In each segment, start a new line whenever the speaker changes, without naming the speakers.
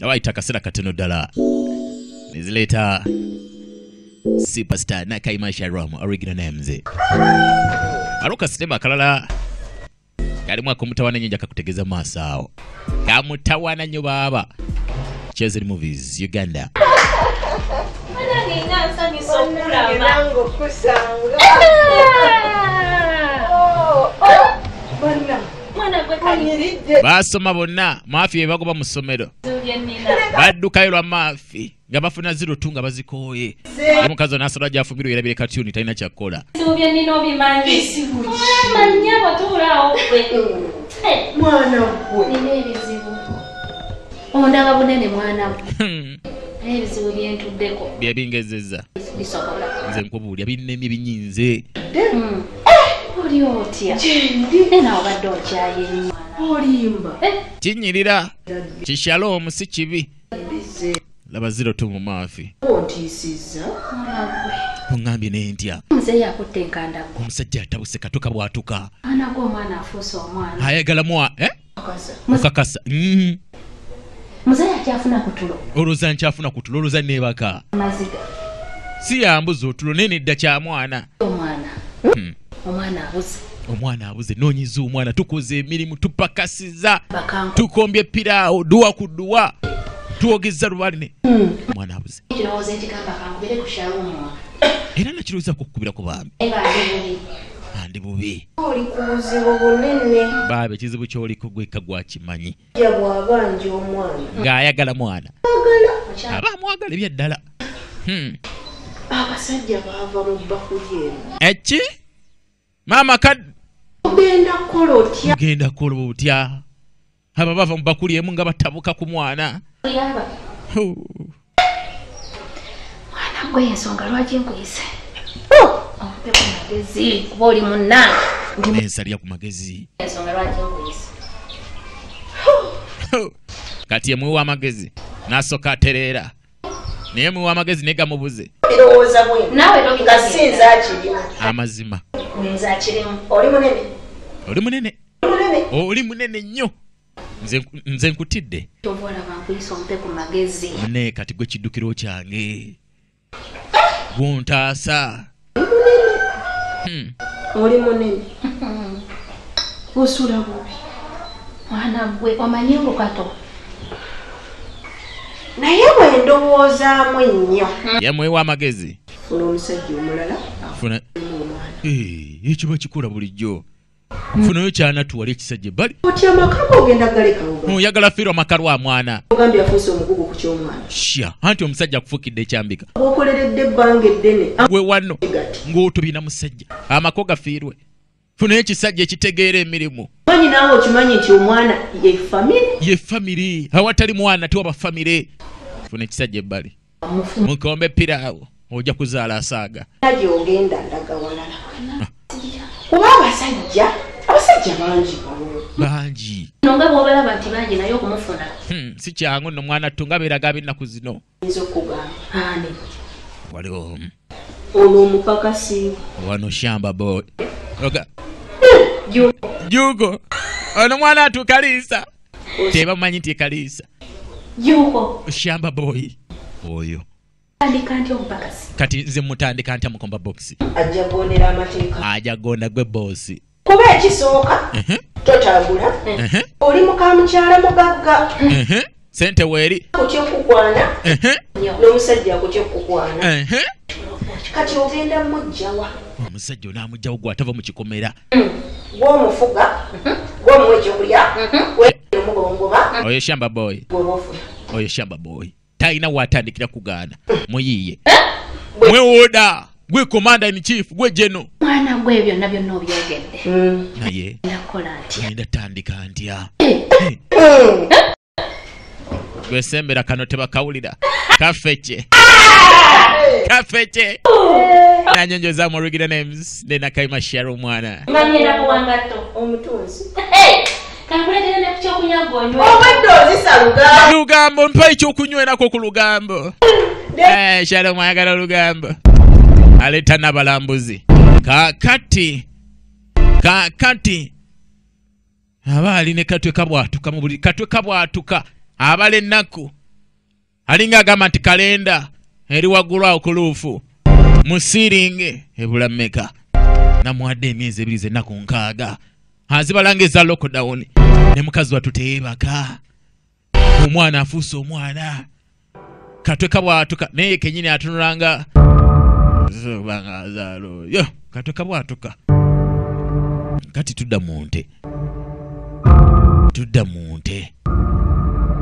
Era wayita akaseera katono ddala nezileeta Superstar Nakaima Sharom original names. Aluka sinema akalala kalimu akomutawana nnyo, nja kakutegeeza maaso awo. Kamutawana nnyo baaba. Chosen Movies Uganda.
Banange, nga nsanyusa okulaba.
Nange okusanga. Banna.
Mwana gwe, kali
Onyiridde.
Baasoma bonna, maafi ebagoba mu ssomero.
Bye nnina.
Baddukayo lwa maafi nga bafuna 02 nga bazikooye. Omukazi ono asala gyafumbirwa, yerabire katyuni, talina kyakkola.
Ebizibu bye nnina obimanyi. Manya bw'otuulaawo gwe.
Mwana gwe.
Nina ebizibu. Ondaba bunene, mwana gwe. Naye ebizibu byentuddeko
Byebingezeza.
bisobola.
Nze nkubuulya, binnemye, binyinze.
Oli otya?
Gyendi.
Naye nawe obadde okyaye nnyo.
Olimba.
Kinyirira kishaloomu, si kibi.
Bize.
Laba 02 mu maafi.
Ontiisizza.
Mwana gwe.
Oŋŋambye nentya.
Muzeeyi akutte enkandago.
Omusajja atabuse katuka bwatuka.
Mwana gwe, omwana afuuse omwana.
Ayagala mwa, eh?
Akasa.
Okakasa.
Muzeeyi akyafuna ku tulo.
Olowooza nkyafuna ku tulo? Olowooza neebaka?
Maziga.
Si yambuza otulo, naye nedda kya mwana.
Omwana. Omwana abuze.
Omwana abuze, noonyiza omwana, tukoze emirimu, tupakasiza,
Bakanku.
tukombye piraawo, duwa ku duwa, twogeza lubaline, omwana abuze.
Ekirowoozo ekigamba kankubire ku Shalumu.
Era nakirowooza kukubira ku bambi.
Naye bandi bubi.
Andi bubi.
Oli ku buzibu bunene.
Baaba, ekizibu kyoliko gweka gwakimanyi.
Ja bw'abanja omwana.
Ng'ayagala mwana.
Agala.
Aba amwagala ebyaddala.
Abasajja baava mu bbakuli eno.
Eki maama kad
Ogenda kukola otya?
Ogenda kukola otya? Aba bava mu bakuli emu nga batabuka ku mwana.
Yaba.
Huu.
Mwana gwe, ensonga lwaki nkuyise. Ompe ku magezi kuba oli munnange.
Nensalira ku magezi.
Ensonga lwaki nkuyise.
Kati emuwa amagezi n'asooka atereera, naye muwa amagezi naye gamubuze.
Birowooza bwino.
Naawe
Nga si nze akirimu.
Amazima.
Nze akirimu.
Oli munene.
Oli munene.
Oli munene.
Oli munene nnyo. Nze nkutidde.
Kyova olaba nkuyise ompe ku magezi.
Mune, kati gwe kiddukiro kyange, guntaasa.
Oli munene. Osula bubi.
Mwana gwe, omanyi olukato.
Naye bwe ndowoozaamu ennyo.
Yamuwewa amagezi.
Funa omusajja omulala.
Funa
Afunamu omwana.
Eh, ekyo bakikola bulijjo. Funayo kyanatuwali ekisajja ebbali.
Otya amaka go ogenda galekawo?
Oyagala fiirwa amaka lwa mwana?
Ogambye afuuse omugugu ku ky'omwana.
Sha, anti omusajja akufukidde ekyambika.
Bw'okoleredde ebbanga eddene.
Gwe wano
Gati.
ng'otobina musajja, amaka gafiirwe. Funayo ekisajja ekitegeera emirimu.
Manyi naawe okimanyi nti omwana ye famire.
Ye famire, awatali mwana tewaba famire. Funa ekisajja ebbali, mukombe piraawo, ojja kuzaala asaaga.
Gy'ogenda ndaga walala. Kuba abasajja bangi bano.
Bangi.
No nga bw'obalaba nti bangi, naye okumufuna.
Si kyangu nno, mwana ttu, nga beeraga ab'ennaku zino.
Nyinza okugamba.
Ani?
Waliwo
Ono omupakasi.
Wano shamba boy. Oga
Juko.
Juko ono mwana atu kaliisa, tebamanyi nti kaliisa.
Juko.
Shamba boy oyo.
Tandika nti omupakasi.
Kati nze mutandika ntya mukomba box?
Ajja gondera amateeka.
Ajja gonda, gwe bosi.
Kuba ekisooka totagula. Oli muka mukyala mugagga.
Sente weeri.
Akutya okukwana. N'omusajja akutya okukwana. Kati ogenda mujjawa?
Omusajja onaamugjawo gwe atava mu kikomera?
Gw'omufuga, gw'omuwa ekyokulya, omugongoba.
Oyo shamba boy.
Gwoba ofuna.
Oyo shamba boy talina watandikira kugaana, muyiye mwewoda, gwe commander in chief, gwe geno.
Mwana gwe, byonna byonna obyogedde.
Naye
Nakola ntya?
Ngenda tandika ntya? Gwesembera kano tebakawulira, kafece kafece nanyonjoza mu regular names nenakaima share omwana.
Manyera kuwangatto.
Omutunzi.
Kankuleetera ne ku kyokunywa gw'onywa.
Obwedde ozisa lugambo.
Lugambo, mpa ekyokunywerako ku lugambo. Eh, Shalom ayagala olugambo, aleeta n'abalambuzi. Kaakati kaakati aba ali ne katwe kabwatuka mu buli katwe kabwatuka, abala ennaku. Alinga agamba nti kalenda eri waggulu awo ku luufu mu siiringi ebula mmeka. Namuwadde emyezi ebiri z'ennaku 6. Azibalanga eza lockdown. Ne mukazi wattu teyeebaka. Omwana afuuse omwana. Katwe kabwatuka naye kennyini atunulanga yo katwe kabwatuka. Kati tudda mu nte. Tudda mu nte.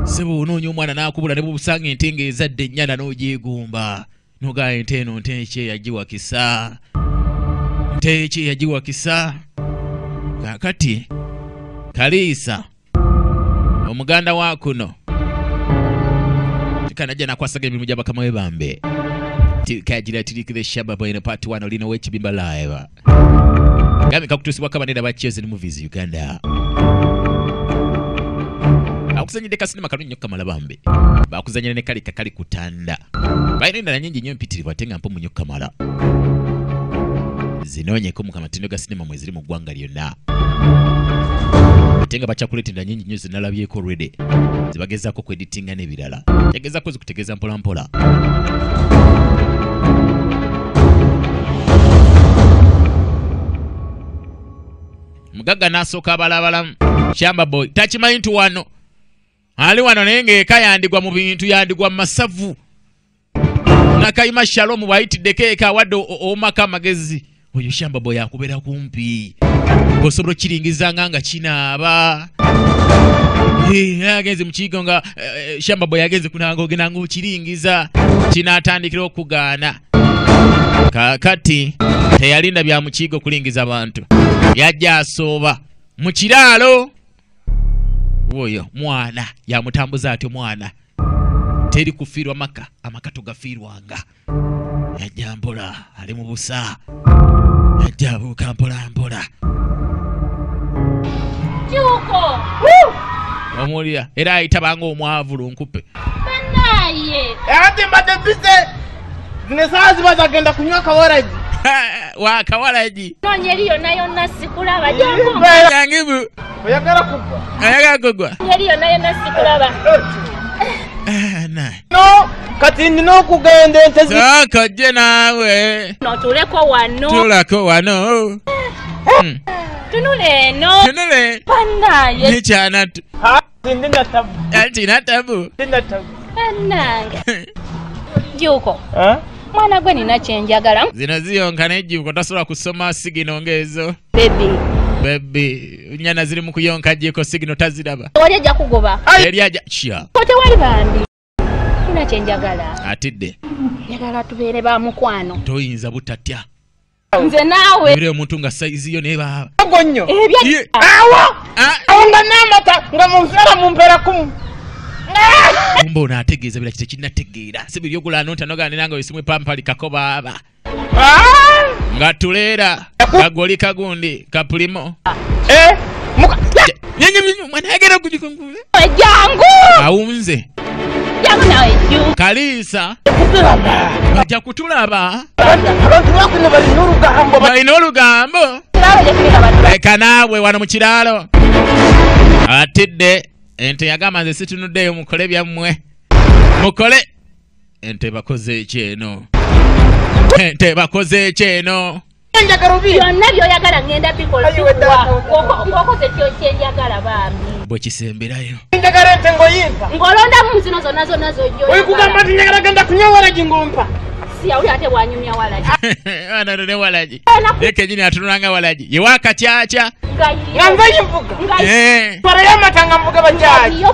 Sebo onoonya omwana n'akubula ne bw'osanga ente ng'ezadde ennyana n'ogyegomba. N'ogamba ente eno nte ki eyagiwakisa. Nte ki eyagiwakisa. Kaakati Kaliisa omuganda wa kuno tikanajja nakwasaga emirimu gya bakama be bambe. Tikagira tirikire Shamba Boy part 1 olina ow'ekibimba live. Gambe kakutuusibwako abanene ba Chosen Movies Uganda. Akuzanyidde kasinema kalungi nnyo kamala bambe. Bakuzanyira ne kali kakali kutanda. Balina endala nnyingi nnyo empitirivu ate nga mpomu nnyo kamala. Zinoonyeko mu kamatindo ga sinema mwe ziri mu ggwanga lyonna. Ate nga bakyakuleeta endala nnyingi nnyo zinalabyeko already. Zibagezaako kweditinga n'ebirala. Yagezaako zikutegeeza mpola mpola. Mugagga n'asooka abalabalamu. Shamba Boy takimanyi nti wano ali wano naye ng'eka yandigwa mu bintu yandigwa mu masavu. Nakayima Shalom bw'ayitiddeko eka awadde omaka amagezi. Oyo Shamba Boy akubeera kumpi. Osobola okiringizanga nga kinaaba. Agenze mu kiyigo nga Shamba Boy agenze kunaaba ogenda ng'okiringiza. Kinaatandikira okugaana. Kaakati teyalinda bya mu kiyigo kulingiza bantu. Yajja asooba mu kiraalo. Oyo mwana yamutambuza atyo mwana. Teri kufiirwa maka, amaka togafiirwanga. Yajja mpola ali mu busa. Yajja abuuka mpola mpola.
Juuko!
Omuwulira era ayitabanga omwavu lunkupe.
Bannaye!
Ate mbadde bize zino essaawa ziba zagenda kunywa kawalagi.
Wa kawalagi.
Noonya eri yonna yonna sikulaba. Jangu.
Jangu.
Oyagala kugwa.
Oyagala kugwa.
Eri yonna yonna sikulaba.
No, kati nina okugenda ente zi.
Sooka ojje naawe.
Otuuleko wano.
Tuulako wano.
Tunula eno.
Tunule.
Bannaye.
Nikyanatu.
Ndi natabu.
Anti natabu.
Ndi natabu.
Bannange. Juuko. Mwana gwe nina kye njagala.
Zino ziyonka n'ejjuuko tasobola kusoma sigino ng'ezo.
Baby.
Baby, nyana ziri mu kuyonka jjiko sigino taziraba.
Tewali ajja kugoba.
Teri ajja kya.
Ko tewali bambi. Nina kye njagala.
Atidde.
Njagala tubeere ba mukwano.
Toyinza butatya.
Nze naawe.
Ebire omuntu nga sayizi yo naye baaba.
Ogo nnyo.
Ebya.
Awo! Awo nga n'amata nga munseera mumpeera kumu.
Kumbe ono ategeeza bira kite kinnategeera. Si biri ogula nonta n'ogaana nange oyisimwe pampali kako baaba. Nga tuleera kagoli kagundi kapulimo. Mwana ayagala okugikunguza.
Jangu!
Awunze.
Jangu nawe Juuko.
Kaliisa. Bajja kutulaba.
Abantu bakuno balina olugambo.
Balina olugambo. Leka naawe wano mu kiraalo. Atidde ente yagamba nze situnuddeeyo mukole byammwe. Mukole. Ente bakoze eki eno. Ente bakoze eki eno.
Byonna by'oyagala ngenda bikola. Ng'okoze kye njagala bambi.
Bwe kisemberayo.
Njagala ente ng'oyimpa.
Ng'olondamu zino zonna zonna z'ojja.
Olikugamba nti njagala genda kunywa walagi ng'ompa.
Si awuli ate bw'anyumya walagi.
Ana ne walagi. Ye kennyini atunulanga walagi. Ye wakakyakya.
Nga nze yinvuga. Twalayo amata nga nvuga bajaji.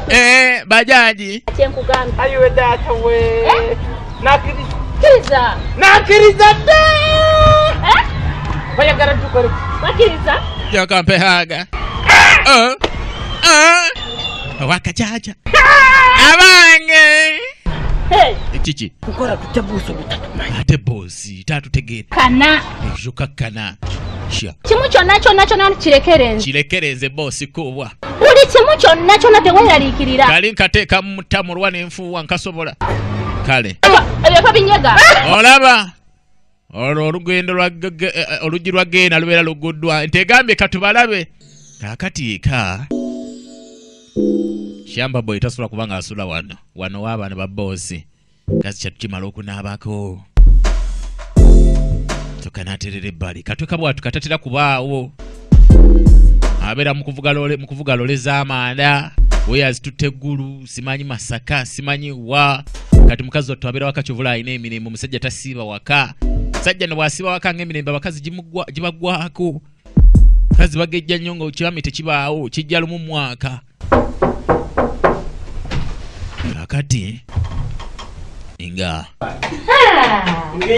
Bajaji.
Kye nkugambye.
Ayiwe taata we. Nakkiriza.
Kkiriza.
Nakkiriza dda. Bayagala tukole.
Bakkiriza.
Yoka mpe haga. Wakakyakya. Abange. Kiki?
Kukola tutya buuso butatumanyi.
Ate boosi tatutegeera.
Kana.
Ejukakkana. Sha.
Kimu kyonna kyonna kyonna kirekerenze.
Kirekerenze boosi kubwa.
Buli kimu kyonna kyonna teweeraliikirira.
Kali nkateeka mu mutamulwa n'enfuuwa nkasobola. Kale.
Ebyo tobinyega.
Olaba. Olwo olugendo lwa oluggi lwa ggeena lubeera luguddwa. Ente egambye katubalabe. Kaakati eka. Shamba boy tasobola kubanga asula wano. Wano w'abaana ba boosi. Kazi kyatukimala okunaabako. Tukanaterera ebbali. Katwe kabwatu katatera kubaawo. Abeera mu kuvuga lole z'amanda. We azitutte eggulu, simanyi Masaka, simanyi wa. Kati mukazi wattu abeera waka kyovula alina emirembe, omusajja tasiiba waka. Sajja ne bw'asiiba waka ng'emirembe abakazi gibaggwako. Kazi bagejja nnyo ng'okibami tekibaawo, kijja lumu mwaka. Kakati nga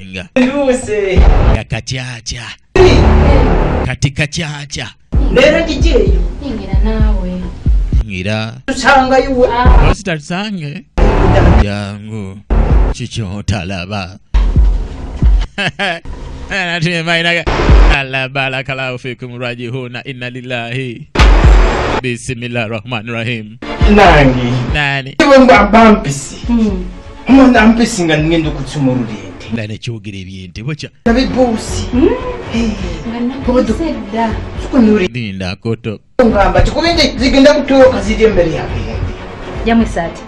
nga kacaca kati kacaca
leero kijeeyo
yingira naawe
ngira
tusangayo
ositasange jangu kikyotalaba barakallahu fikum rajihuna inna lillahi bismillahir rahmanir rahim.
Nange
nani
iwe mbampisi omwana mpisi nga ngenda okutsuma olulente
nane kyogera ebyente bokya
nabibuusi
nga nakusedda
linda koto
ngamba kikubinje zigenda kutuuka ziri emmere yabende
jamu esaati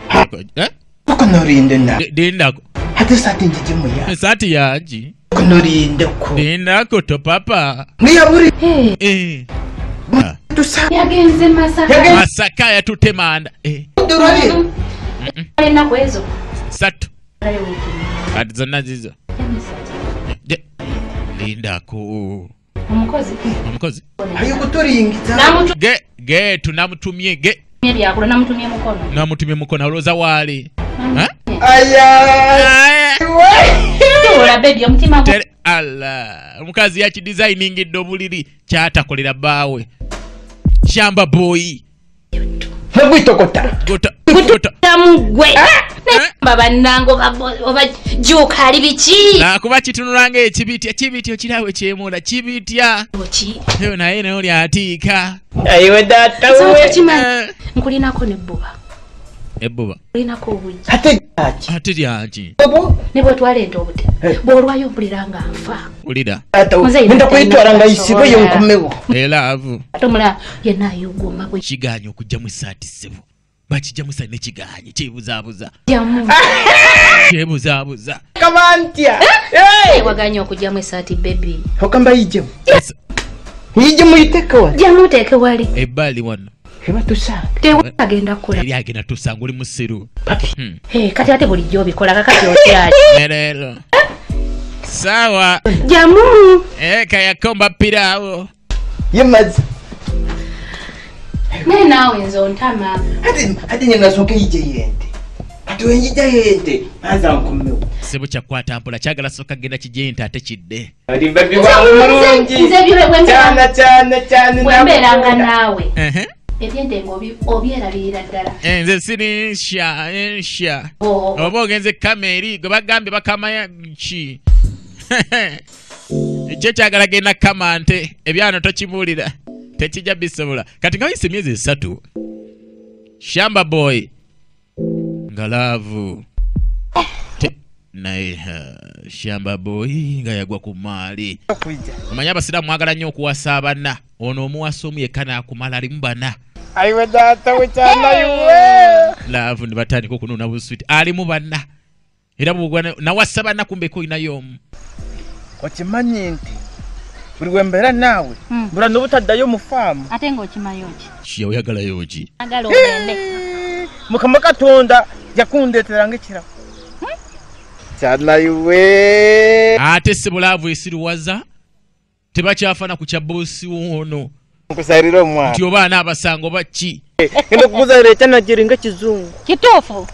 kukunolinde na
lindako
ate saati njijimuya
esaati yangi
kunolindeko
lindako to papa
niyaburi
yagenze Masaka.
Masaka yatutemanda.
Ennaku ezo
satu kati zonna zizo lindako
omukozi
omukozi
ayukuturingita
ge tunamutumye ge
byakula namutumye mukono
namutumye mukono alowooza waali
aya
tuula bebi omutima
Allah omukazi yakidesigningidde obuliri kyatakolera bbaawe. Shamba boy.
Nagwitokota.
Gota. Gota.
Mugwe. Baba nango oba juka ali biki.
Nakuba kitunulanga ekibitya ekibitya okirawe kyemula kibitya.
Oki.
Yo naye naye oli atiika.
Ayiwe data we.
Nkulinako n'ebbuba.
Ebbuba.
Nkulinako obujja.
Ate lyaki.
Ate lyaki.
Obu ne bwetwala ente obute. Bw'olwayo mpulira nga nfa.
Ulira.
Ngenda kuyitwala nga isibe yo nkomewo.
Era avu.
Ate omulala yenna ayuguma bwe.
Kigaanye okugyamu essaati ssebo. Bakijjamu essaati ne kigaanye kyebuzaabuza.
Jamu.
Kyebuzaabuza.
Kaba ntya.
Wagaanye okugyamu essaati baby.
Okamba yijjemu. Yijjemu yiteeke wali.
Jamu oteeke wali.
Ebbali wano.
Tebatusanga.
Tewagenda kukola.
Eri agenda tusanga oli musiru.
Papi.
Kati ate bulijjo obikola kakati otyali.
Leero. Sawa.
Jamu.
Kayakomba pirawo.
Ye mazzi.
Naye naawe nze ontama.
Ate nye nasooka yijje yente. Kati wenjijja yente maza nkomewo.
Sebo kyakwata mpola kyagala sooka genda kijje ente ate kidde.
Oli babi wa mulungi.
Nze byo
Cyane cyane cyane
bwembeeranga naawe. Ebyente ng'obyerabirira ddala.
Nze siri nsha. Oba ogenze kama eri gwe bagambye bakama ki. Ekyo kyagala genda kama nte ebyano tokibuulira tekijja bisobola. Kati nga wayise emyezi 3 Shamba boy nga laavu naye Shamba boy nga yagwa ku maali. Omanyi abasiraamu mwagala nnyo okuwasa abana. Ono omuwasa omu yekka n'akumala alimu bana.
Ayiwe data we cyana iwe.
Laavu ne batandika okunuuna buswiti alimu bana. Era bw'ogwa nawasa bana kumbe ko olinayo omu.
Okimanyi nti buli wembeera naawe mbula n'obutaddayo mu faamu.
Ate ng'okimayo ki?
Ki oyagalayo ki?
Agala ogende.
Mukama Katonda yakundeetera ng'ekirabo. Cyana iwe.
Ate si bulaavu esiruwaza tebakyafaana ku kya boosi ono.
Nkusayirira omwana.
Nti oba anaabasanga oba ki?
Ngenda kukuzayira ekyana kiringa kizungu.
Kituufu.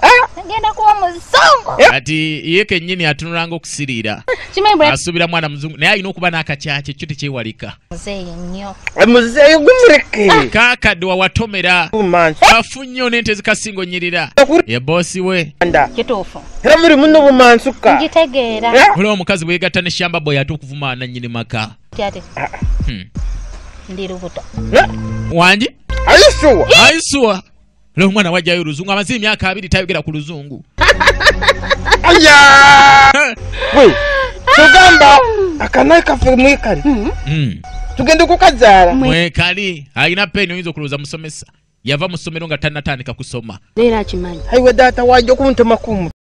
Ngenda kuba muzungu.
Kati ye kennyini atunulanga okusiriira. Asuubira mwana muzungu naye alina okuba n'akakyakye kyo tekyewalika.
Muzeeyi nnyo.
Muzeeyi gumuleke.
Kaakadde wawatomera. Bafu nnyo n'ente zikasinga onnyirira. Ye boosi we.
Kituufu.
Era muli muno bumansuka.
Ngitegeera.
Olwo omukazi bwe yeegatta ne Shamba boy ate okuvumaana nnyini maka.
Ate. Ndi lubuto.
Wangi?
Ayisuwa.
Ayisuwa. Leo omwana wajjayo oluzungu amaze emyaka 2 tayogera ku luzungu.
Aya! We. Tugamba akanaye kaffe mwekali. Tugenda okukazaala.
Mwekali alina peni oyinza okulowooza musomesa. Yava mu ssomero nga tannatandika kusoma.
Leero akimanyi.
Aiwe data wajja okuntemaku.